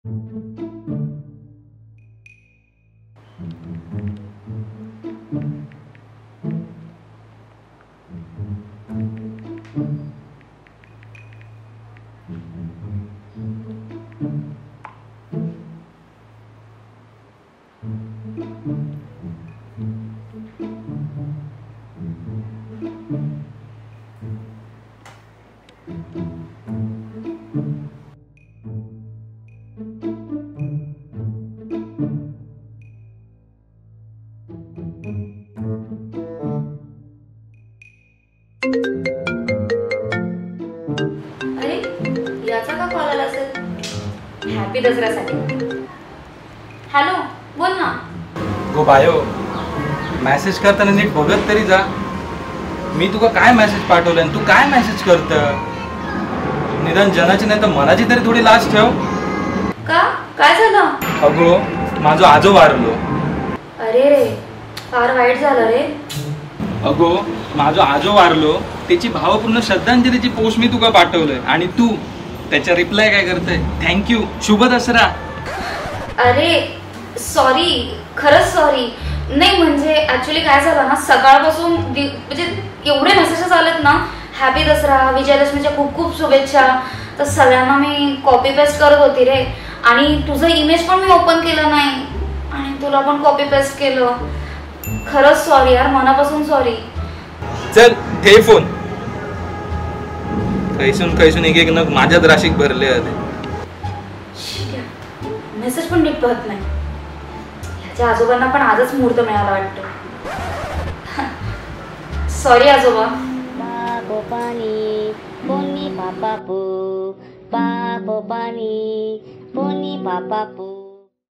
अरे याचा का कॉल आला असेल? हॅपी दसऱ्यासाठी. हॅलो बोल ना. गो बायो, मेसेज करताना नीट बघत तरी जा. मी तुका काय मेसेज पाठवलं आणि तू काय मेसेज करत? निदान जनाची नाही तर मनाची तरी थोडी लाज ठेव. का काय झालं? अगो माझो आजो वारलो. अरे रे फार वाईट झालं रे. अगो माझो आजो वारलो, त्याची भावपूर्ण श्रद्धांजलीची पोस्ट मी तुका पाठवलंय आणि तू त्याच्या रिप्लाय काय करतय? Thank you, शुभ दसरा. अरे सॉरी, खरंच सॉरी. नाही म्हणजे ऍक्च्युली काय झालं ना, सकाळपासून म्हणजे एवढे मेसेजेस आलेत ना, हॅपी दसरा, विजयादशमीच्या खूप खूप शुभेच्छा, तर सगळ्यांना मी कॉपी पेस्ट करत होती रे. आणि तुझं इमेज पण मी ओपन केलं नाही आणि तुला पण कॉपी पेस्ट केलं. खरंच सॉरी यार, मनापासून सॉरी. चल ठेव फोन. कैसून कैसून एक एक नग माझ्यात राशीक भरले आले. मेसेज पण नीट पाहत नाही. ह्याच्या आजोबांना पण आजच मुहूर्त मिळाला वाटतं. सॉरी आजोबा. पापो पाणी पोनी पापापू, पापो पाणी पोनी पापापू.